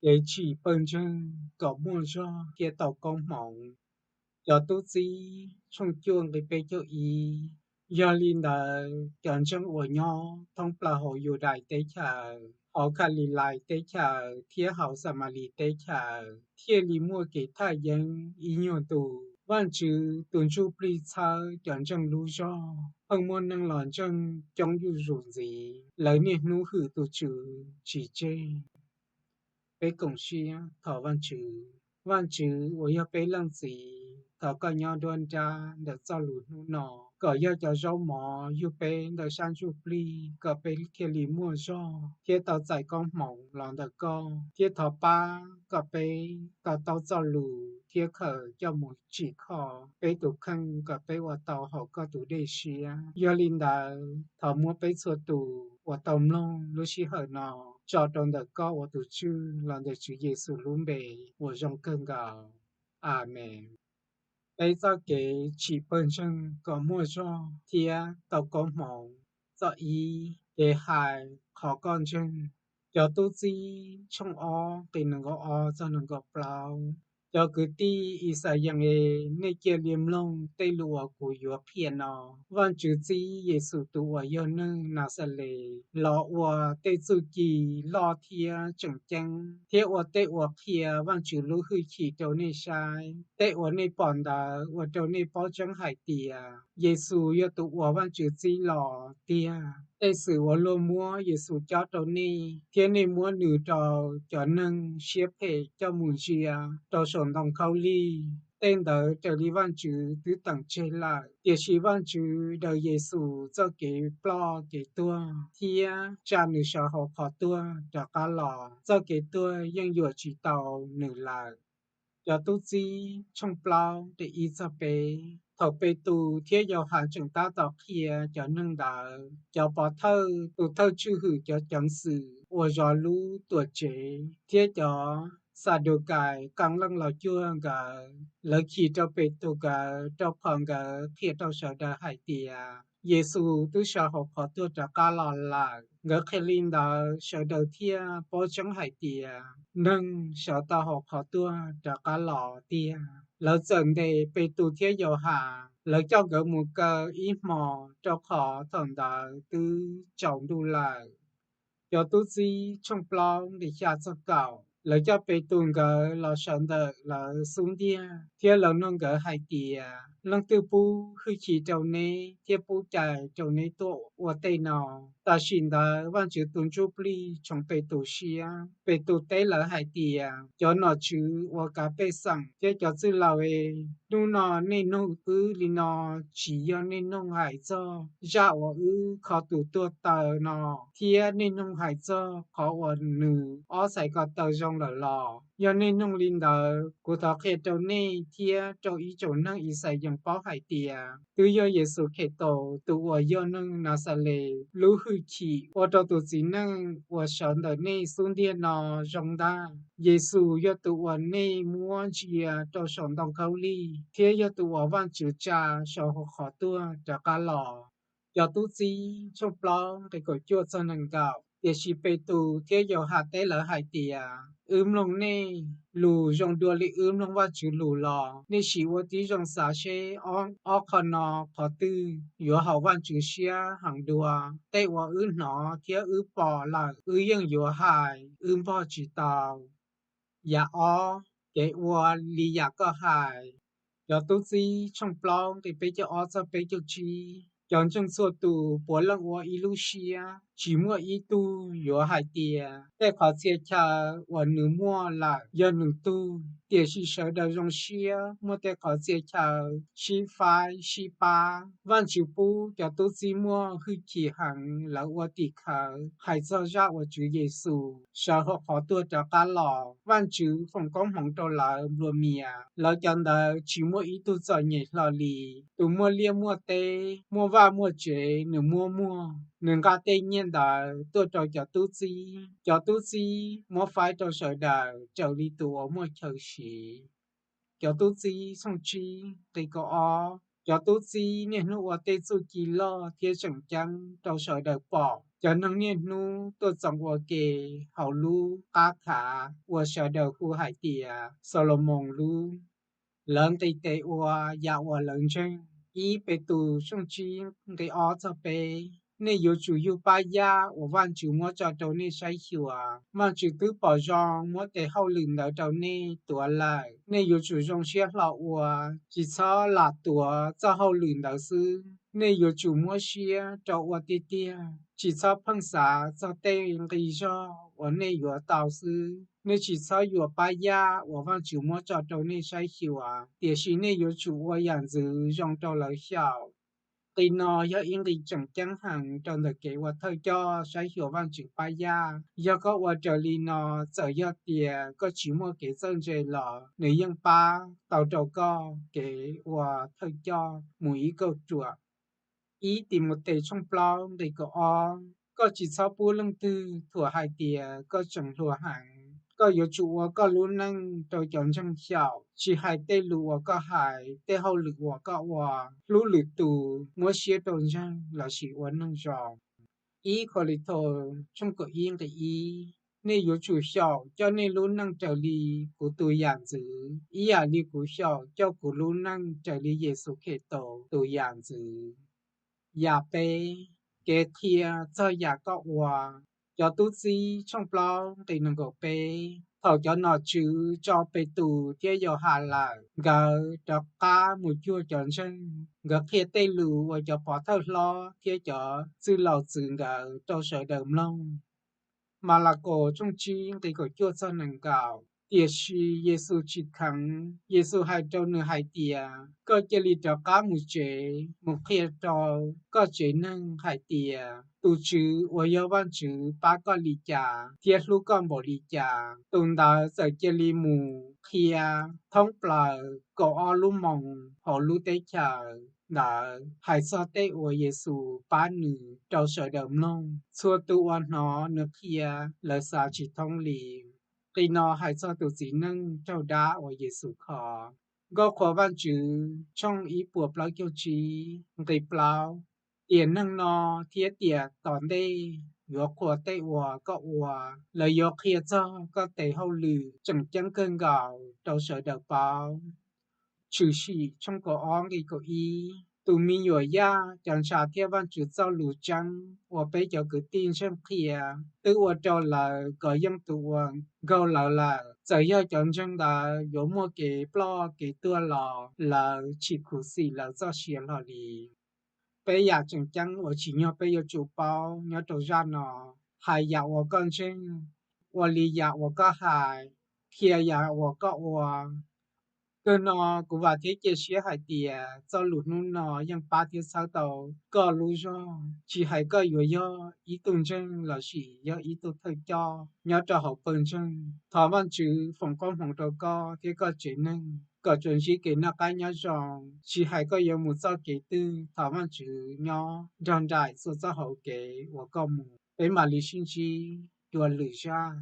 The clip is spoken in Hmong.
Kev tsim pawg ntseeg kom muaj zog thiab tau koob hmoov. Cov Tub Txib tshooj cuaj nqe peb caug ib. Yog li ntawd, cov ntseeg uas nyob thoob plaws hauv Yudais teb chaws, hauv Khalilais teb chaws thiab hauv Xamalis teb chaws thiaj li muaj kev thaj yeeb ib nyuag ntu. Vajtswv tus Ntsujplig txhawb cov ntseeg lub zog, pheej muaj neeg los ntseeg coob zuj zus ntxiv, lawv niaj hnub hwm tus Tswv tsis tseg. Thov Vajtswv, Vajtswv uas yog peb Leej Txiv, thov koj nyob nruab nrab ntawm txoj lus hnub no, kom yog cov zaub mov yug peb ntawm sab ntsuj plig kom peb thiaj li muaj zog thiab tau txais koob hmoov los ntawm koj, thiab thov pab kom peb to taub txoj lus thiab khaws coj mus tsim kho peb tus kheej kom peb ua tau haum koj tus dej siab. Yog li ntawd, thov muab peb txhua tus uas tau mloog lub sij hawm no tso rau ntawm koj ua tus tswj los ntawm Tswv Yexus lub npe uas zoo kawg nkaus. Amees. Peb txoj kev tsim pawg ntseeg kom muaj zog thiab tau koob hmoov. Txoj ib, kev hais qhov koj ntseeg. Cov Tub Txib tshooj ob nqe nees nkaum ob txog nees nkaum plaub. Cov kwv tij Ixayees es, nej cia li mloog tej lus uas kuv yuav qhia no. Vajtswv txib Yexus tus uas yog neeg Naxales los ua tej txuj ci loj thiab tseem ceeb, thiab ua tej uas qhia Vajtswv lub hwj chim rau nej saib. Tej uas nej pom ntawd ua rau nej paub tseeb hais tias Yexus yog tus uas Vajtswv txib los tiag. Tej xwm uas luag muab Yexus cob rau nej, thiab nej muab nws rau cov neeg siab phem coj mus ntsia rau saum ntoo khaub lig, tej ntawd raws li Vajtswv twb teem tseg lawm. Tiam sis Vajtswv daws Yexus txoj kev ploj kev tuag thiab tsa nws sawv hauv qhov tuag rov qab los. Txoj kev tuag yeej yuam tsis tau nws lawm. Cov Tub Txib tshooj plaub nqe ib txog peb. Thaum Petus thiab Yauhas tseem tab tom qhia cov neeg ntawd, cov pov thawj, tus thawj tswj hwm cov ceev xwm uas zov lub Tuamtsev thiab cov Xadukais qee leej los cuag nkawd. Lawv chim rau Petus nkawd, rau qhov nkawd qhia rau sawv daws hais tias Yexus twb sawv hauv qhov tuag rov qab los lawm. Nkawd qhia li ntawd, sawv daws thiaj paub tseeb hais tias neeg sawv tau hauv qhov tuag rov qab los tiag. Lawv txawm ntes Petus thiab Yauhas, lawv coj nkawd mus kaw ib hmos, rau qhov thaum ntawd twb tsaus ntuj lawm. Cov Tub Txib tshooj plaub nqe xya txog kaum. Lawv coj Petus nkawd los sawv ntawm lawv xub ntiag, thiab lawv nug nkawd hais tias, Leej twg pub hwj chim rau neb thiab pub cai rau neb tuaj ua tej no? Tam sim ntawd Vajtswv tus Ntsujplig tshoov Petus siab. Petus teb lawv hais tias, Cov nom tswv uas kav pej xeem thiab cov txwj laus es, hnub no nej nug wb li no tsis yog nej nug hais txog zaj uas wb kho tus tuag taw no, thiab nej nug hais txog qhov uas nws ob txhais ko taw zoo lawm los? Yog nej nug li ntawd, kuv thov qhia rau nej thiab rau ib tsoom neeg Ixayees paub hais tias, twb yog Yexus Khetos tus uas yog neeg Naxales lub hwj chim ua rau tus txiv neej uas sawv ntawm nej xub ntiag no zoo ntag. Yexus yog tus uas nej muab ntsia rau saum ntoo khaub lig, thiab yog tus uas Vajtswv tsa sawv hauv qhov tuag rov qab los. Cov Tub Txib tshooj plaub nqe kaum cuaj txog nees nkaum. Tiam sis Petus thiab Yauhas teb lawv hais tias, Wb mloog nej lus zoo dua li wb mloog Vajtswv lus los? Nej sim ua tib zoo xav seb ob qho no qhov twg yuav haum Vajtswv siab heev dua? Tej uas wb hnov thiab wb pom lawm wb yeej yuav hais, wb npog tsis tau. Yam ob, kev ua li yam koj hais. Cov Tub Txib tshooj plaub nqe peb caug ob txog peb caug tsib. Cov ntseeg txhua tus puav leej ua ib lub siab, tsis muaj ib tug yuav hais tias tej qhov txhia chaw uas nws muaj lawm yog nws tug, tiam sis sawv daws zoo siab muab tej qhov txhia chaw sib faib sib pab. Vajtswv pub cov tub txib muaj hwj chim heev, lawv ua tim khawv hais txog zaj uas Tswv Yexus sawv hauv qhov tuag rov qab los. Vajtswv foom koob hmoov rau lawv nplua mias, lawv cov ntawd tsis muaj ib tug txom nyem hlo li. Tus muaj liaj muaj teb, muaj vaj muaj tsev nws muaj muag, nws nqa tej nyiaj ntawd tuaj rau cov tub txib. Cov tub txib muab faib rau sawv daws raws li tus uas muaj chaw siv. Cov Tub Txib tshooj tsib nqe kaum ob. Cov tub txib niaj hnub ua tej txuj ci loj thiab tseem ceeb rau sawv daws pom. Cov neeg niaj hnub tuaj txoos ua ke hauv lub qab khav uas sawv daws hu hais tias Xalumoos lub. Lawv nqis tes ua yam uas lawv ntseeg. Ib Petus tshooj tsib nqe ob txog peb. Nej yuav tsum yug pab yaj uas Vajtswv muab tso rau nej saib xyuas. Vajtswv twb pom zoo muab tes hauj lwm ntawd rau nej tuav lawm. Nej yuav tsum zoo siab hlo ua, tsis txhob lam tuav txoj hauj lwm ntawd xwb. Nej yuav tsum muab siab rau ua tiag tiag, tsis txhob pheej xav txog tej nqi zog uas nej yuav tau xwb. Nej tsis txhob yuam pab yaj uas Vajtswv muab tso rau nej saib xyuas, tiam sis nej yuav tsum ua yam ntxwv zoo rau lawv xyaum. Nqi no yog ib nqi tseem ceeb heev rau ntawm kev ua thawj coj saib xyuas Vajtswv pab yaj. Yog koj ua raws li no, txawm yog tias koj tsis muaj kev txawj ntse los nws yeej pab tau rau koj kev ua thawj coj mus ib kauj ruam. Ib Timautes tshooj plaub nqe kaum ob. Koj tsis txhob pub leej twg thuam hais tias koj tseem hluas heev. Koj yuav tsum ua koj lub neej rau cov ntseeg xyaum, tsis hais tej lus uas koj hais, tej hauj lwm uas koj ua. Hlub lwm tus, muab siab rau ntseeg lossis ua neeg zoo. Ib Kauleethaus tshooj kaum ib nqe ib. Nej yuav tsum xyaum coj nej lub neej raws li kuv tus yam ntxwv, ib yam li kuv xyaum coj kuv lub neej raws li Yexus Khetos tus yam ntxwv. Yam peb, kev qhia txog yam koj ua. Cov tub txib tshooj plaub nqe nees nkaum peb. Thaum cov nom tswv tso Petus thiab Yauhas lawm, nkawd rov qab mus cuag cov ntseeg. Nkawd qhia tej lus uas cov pov thawj hlob thiab cov txwj laus txwv nkawd rau sawv daws mloog. Malakaus tshooj tsib nqe kaum cuaj txog nees nkaum. Tiam sis Yexus tsis kheev, Yexus hais rau nws hais tias, koj cia li rov qab mus tsev mus qhia rau koj tsev neeg hais tias, tus Tswv uas yog Vajtswv pab koj li cas thiab hlub koj npaum li cas, tus ntawd txawm cia li mus qhia thoob plaws kaum ob lub moos hauv lub teb chaws ntawd hais txog tej uas Yexus pab nws rau sawv daws mloog. Txhua tus uas hnov nws qhia, lawv xav tsis thoob li. Nqi no hais txog tus txiv neej raug dab uas Yexus kho. Nkauj Qhuas Vajtswv tshooj ib puas plaub caug tsib nqe plaub. Tiam neej no thiab tiam tom ntej yuav qhuas tej uas koj ua. Lawv yuav qhia txog koj tes hauj lwm tseem ceeb kawg nkaus rau sawv daws paub. Tshwm Sim tshooj kaum ob nqe kaum ib. Tus me nyuam yaj, cov ntshav thiab Vajtswv txoj lus tseeb uas peb cov kwv tij ntseeg qhia twb ua rau lawv kov yeej tus uas nkaug lawv lawm. Txawm yog cov ntseeg ntawd yuav muaj kev ploj kev tuag los lawv tsis khuv xim lawv txoj sia hlo li. Peb yam tseem ceeb uas tsim nyog peb yuav tsum paub nyob rau zaj no: hais yam uas koj ntseeg, ua li yam uas koj hais, qhia yam uas koj ua. Kawg no, kuv vam thiab cia siab hais tias txoj lus hnub no yeej pab thiab txhawb tau koj lub zog, tsis hais koj yuav yog ib tug ntseeg lossis yog ib tug thawj coj nyob rau hauv pawg ntseeg. Thov Vajtswv foom koob hmoov rau koj thiab koj tsev neeg kom tsuas ntsib kev noj qab nyob zoo, tsis hais koj yuav mus txoj kev twg, thov Vajtswv nyob nrog nraim txhua txoj hauv kev uas koj mus. Peb mam li sib ntsib dua lwm zaj.